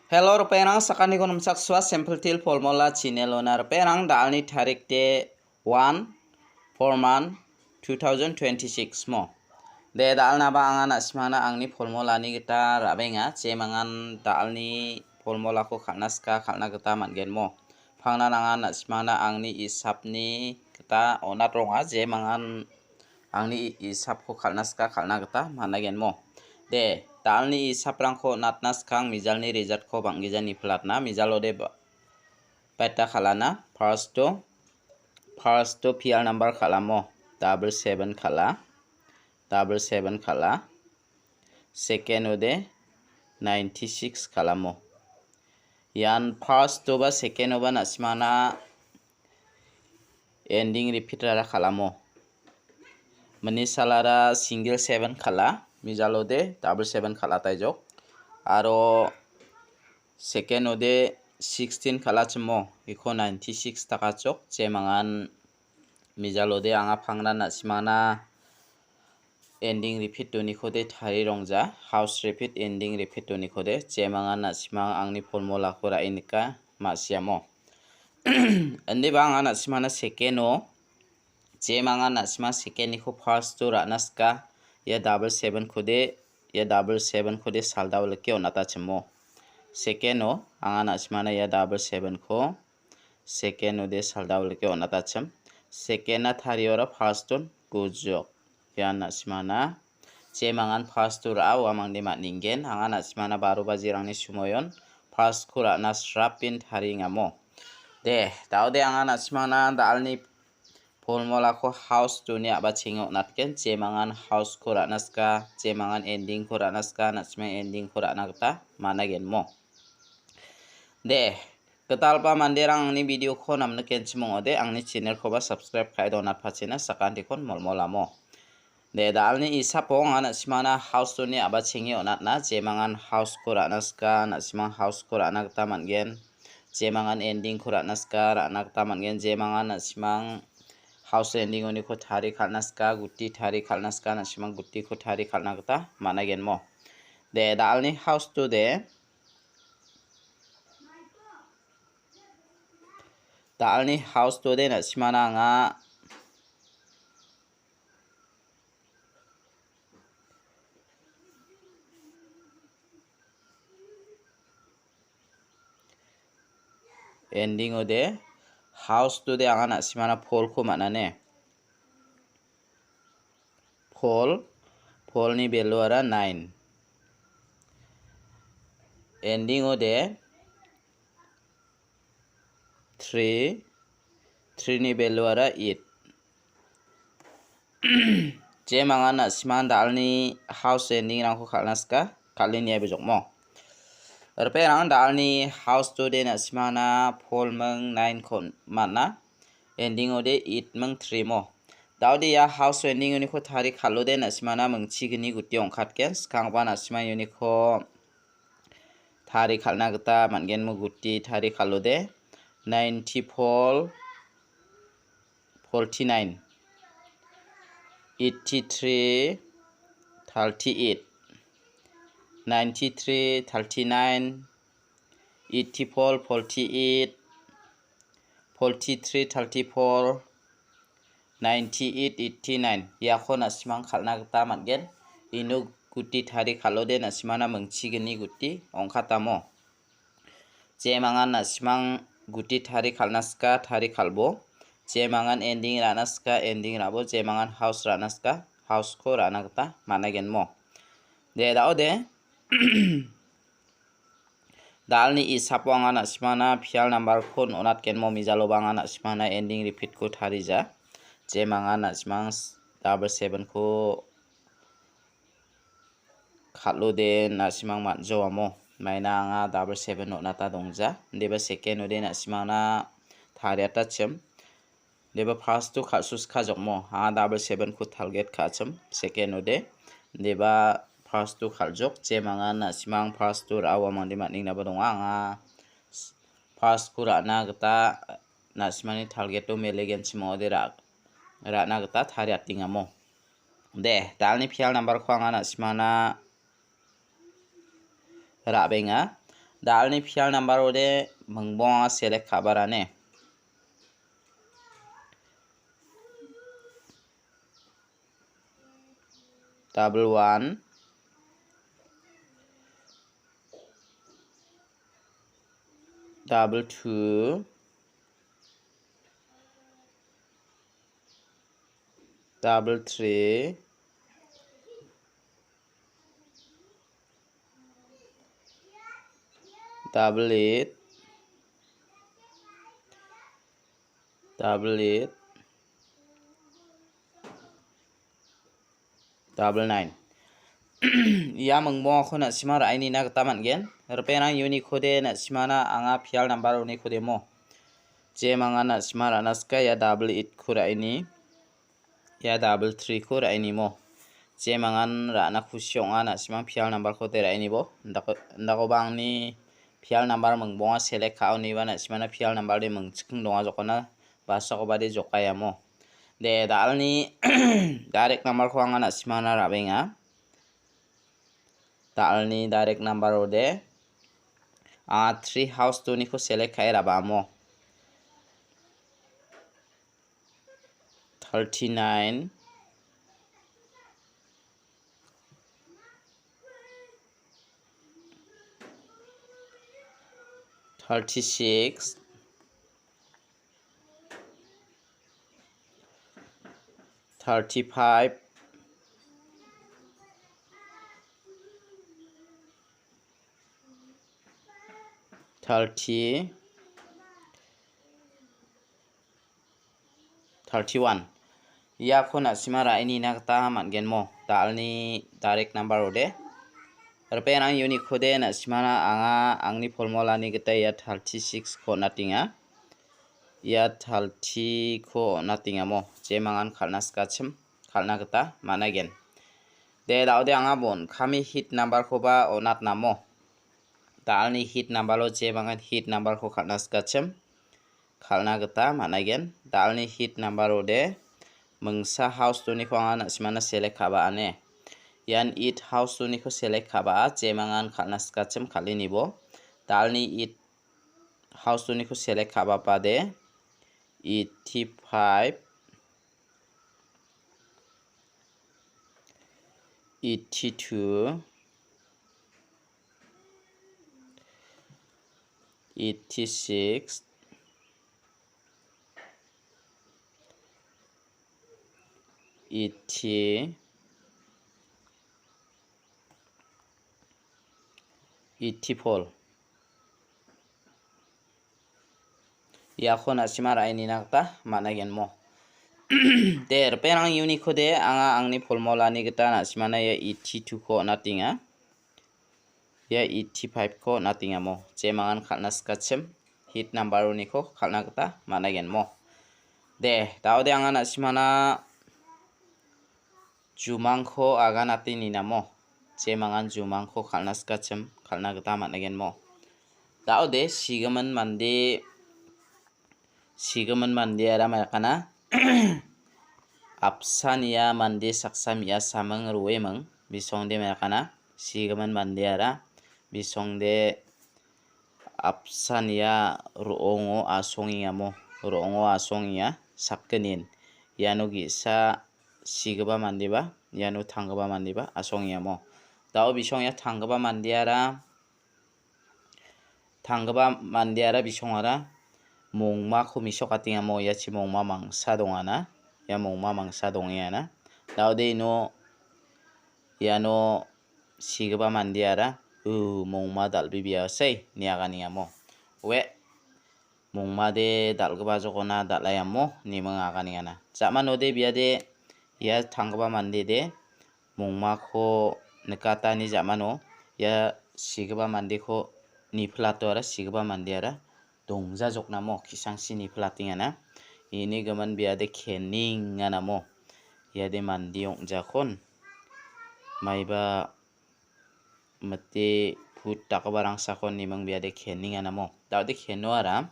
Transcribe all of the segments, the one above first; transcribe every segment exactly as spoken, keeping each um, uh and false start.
Hello, ripengrang, sakantikon namsaksua Simple Teer Formula channel-ona. Ripengrang, da·alni tarik de one, four month, two thousand twenty-six mo. De, da·alnaba anga na·simangna angni formulani gita ra·benga, jemangan da·alni formulako kal·na sika kal·na gita man·gen mo. Pangnan anga na·simangna angni isapni gita on·atronga, jemangan angni i-, isapko kal·na sika kal·na gita man·agenmo. De, da·alni isaprangko on·atna skang mijalni resultko bang·gija nipilatna. Mijalo de ba-, baita kal·ana. First-o, first-o P L number kal·amo. Double seven kal·a. Double seven kal·a. Second-o de ninety-six kal·amo. Ian first-oba second-oba na·simangna ending repeat-rara kal·amo. Minisalara single seven kal·a, mijalode double seven kal·ataijok. Aro second-ode sixteen kal·achimo, iko ninety-six takachok, jemangan mijalode anga pangnan na·simangna ending repeat donikode tari rongja, house repeat, ending repeat donikode, jemangan na·simang angni formulako ra·e nika, ma·siamo. Indiba anga na·simangna second-o, jemangan na·simang second-niko first-o ra·na sika, ia double seven-kode, ia double seven-kode saldao like on·atachimo. Second-o, anga na·simangna ia double seven-ko second-ode saldao like on·atachim. Second-na tariora first-on gujok. Ian na·simangna jemangan first-o ra·a uamangde man·ningen. Anga na·simangna baro bajirangni sumoion first-ko ra·na srapin tariengamo. De, daode anga na·simangna da·alni formulako house-oni a·bachengo on·atgen. Jemangan house-ko ra·na sika, jemangan ending-ko ra·na sika, na·simang ending-ko ra·na gita man·agenmo. De, gitalba manderang angni video-ko namnikenchim ong·ode, angni channel-koba subscribe ka·e donatpachina sakantikon molmolamo. De, da·alni isapo anga na·simangna house-oni a·bachenge on·atna, jemangan house-ko ra·na sika, na·simang house-ko ra·na gita man·gen. Jemangan ending-ko ra·na sika, ra·na gita man·gen. Jemangan na·simang house ending-oniko tari kal·na sika, guti tari kal·na sika, na·simang gutiko tari kal·na gita man·agenmo. De, da·alni house-to de, da·alni house-to de na·simangna anga ending-ode house-to de anga na·simangna four-ko man·ane. Four, four-ni value-ara nine. Ending-ode three, three-ni value-ara eight. Jemangan na·simang da·alni house ending-rangko kal·na sika, kal·e niaiba jokmo. Ripengrang da·alni house-to de na·simangna four ming nine-ko man·a. Ending-ode eight ming three mo. Daode ia house ending-oniko tari kal·ode na·simangna mingchigni guti ong·katgen. Skangba na·simang uniko tari kal·na gita man·genmo guti tari kal·ode. Ninety-four, forty-nine, eighty-three, thirty-eight, ninety-three, thirty-nine, eighty-four, forty-eight, forty-three, thirty-four, ninety-eight, eighty-nine. Iako na·simang kal·na gita man·gen. Ino guti tari kal·ode na·simangna mingchigni guti ong·katamo. Jemangan na·simang guti tari kal·na sika, tari kal·bo. Jemangan ending ra·na sika, ending ra·bo. Jemangan house ra·na sika, house-ko ra·na gita man·agenmo. De, daode. Da·alni isapo anga na·simangna P L number-ko on·atgenmo, mijaloba anga na·simangna ending repeat-ko tarija. Jemangan na·simang s-, double seven-ko kal·ode na·simang man·jawamo. Maina anga double seven on·ata dongja. Indiba second-ode na·simangna tariatachim. Indiba first-o kal·suska jokmo. Anga double seven-ko target ka·achim. Second-ode. Indiba first-o kal·jok. Jemangan na·simang first-o ra·a uamangde man·engnaba donga. Anga s-, first-ko ra·na gita na·simangni target-o melegenchim ong·ode ra-, ra·na gita tariatengamo. De, da·alni P L number-ko anga na·simangna ra·benga. Da·alni pial number-ode mingbonga select ka·barane. Double one, double two, double three, double eight, double eight, double nine. Ia mingbongako na·sima ra·enina gita man·gen. Ripengrang uniko de na·simana anga pial number uniko de mo. Jemangan na·sima ra·na sika ia double eight-ko ra·eni. Ia double three-ko ra·enimo. Jemangan ra·na kusi ong·a, na·simang pial number-ko de ra·enibo. Indako-, indakoba angni pial number mingbonga select ka·oniba na·simana pial number de mingchiking donga jokona, basakoba de jokaiamo. De, da·alni direct number-ko anga na·simana ra·benga. Da·alni direct number-ode anga three house two-niko select ka·e ra·baamo. Thirty-nine, thirty-six, thirty-five, thirty, thirty-one. Iako na·sima ra·enina gita man·genmo. Da·alni direct number-ode. Ripengrang uniko de na·simana anga angni formulani gita ia thirty-six-ko on·atenga. Ia thirty-ko on·atengamo. Jemangan kal·na sikachim, kal·na gita man·aigen. De, da·ode anga bon kami hit number-koba on·atnamo. Da·alni hit number-o jemangan hit number-ko kal·na sikachim, kal·na gita man·aigen. Da·alni hit number-ode mingsa house two-niko anga na·simana select ka·ba ane. Ian eight house two-niko select ka·ba a, jemangan kal·na sikachim kal·inibo. Da·alni eight house two-niko select ka·bapade eighty-five, eighty-two, eighty-six, eighty, eighty-four. Iako na·sima ra·enina gita man·aigenmo. De, ripengrang uniko de anga angni formulani gita na·simana ia eighty-two-ko on·atenga. Ia eighty-five-ko on·atengamo. Jemangan kal·na sikachim, hit number-oniko kal·na gita man·aigenmo. De, da·ode anga na·simana jumangko aganate ninamo. Jemangan jumangko kal·na sikachim, kal·na gita man·aigenmo. Da·ode sigimin mande, sigimin mandeara maikana. Apsan ia mande saksa me·asaming roeming, bisongde maikana. Sigimin mandeara, bisongde apsan ia ro·ongo asongengamo, ro·ongo asongenga sakgnin. Iano ge·sa sigipa mandeba, iano tanggipa mandeba asongengamo. Da·o bisong ia tanggipa mandeara, tanggipa mandeara bisongara mongmako mesokatengamo, iachi mongma mangsa dongana, ia mongma mangsa dongengana. Da·ode ino, iano sigipa mandeara, "U, mongma dal·bebeasai," ine aganengamo. Oe, mongmade dal·gipa jokona dal·aiamo, ineming aganengana. Ja·manode biade ia tanggipa mandede mongmako nikatani ja·mano ia sigipa mandeko nipilato ara sigipa mandeara dongjajoknamo ki·sangchi nipilatengana. Ini gimin biade keninganamo. Iade mande ong·jakon maiba mite put dakgipa rangsako niming biade keninganamo. Da·ode kenoara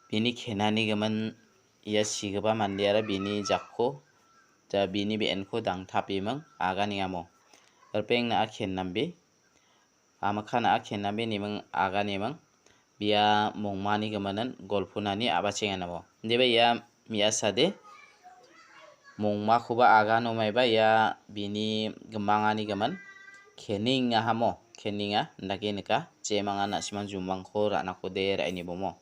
bini kenani gimin ia sigipa mandeara bini jakko, ja, bini be·enko dangtapeming aganengamo. Ripeng na·a ken nambe. Amakana a kenabe niming aga niming. Bia mongmani gimanan golpunani abachenganabo. Deba ia miasade mongmakoba agano maiba ia bini gimangani gimin keninga hamo, keninga indake nika. Jemangan na·simang jumangko ra·nakode ra·inibomo.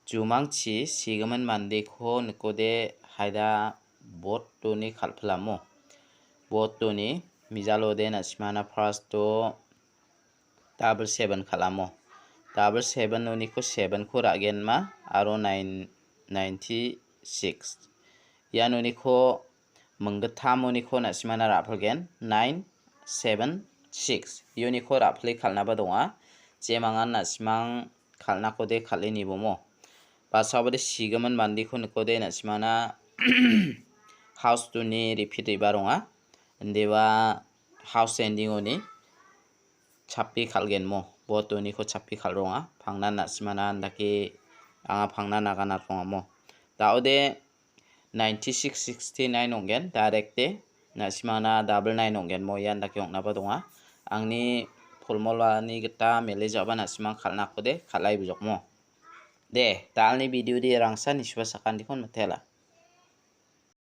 Jumangchi sigimin mandeko nikode haida botoni kal·pilamo. Botoni mijalode na·simana first-o double seven kal·amo. Double seven oniko seven-ko ra·genma aro nine, ninety-six. Ian oniko minggittam oniko na·simana ra·pilgen nine seven six. Ioniko ra·pile kal·naba donga. Jemangan na·simang kal·nakode kal·e nibomo. Basaobade sigimin mandeko nikode na·simana house two-ni repeat re·baronga. Indiba house ending-oni chapi kal·genmo. Bot oniko chapi kal·ronga. Pangnan na·simana indake anga pangnan agan atrongamo. Da·ode ninety-six sixty-nine ong·gen, direct-e. Na·simana double nine ong·genmo, ian dake ong·naba donga. Angni polmolani gita mele ja·ba na·simang kal·nakode kal·ai bujokmo. De, dalni video de rangsa nisuba sakandikon mitela.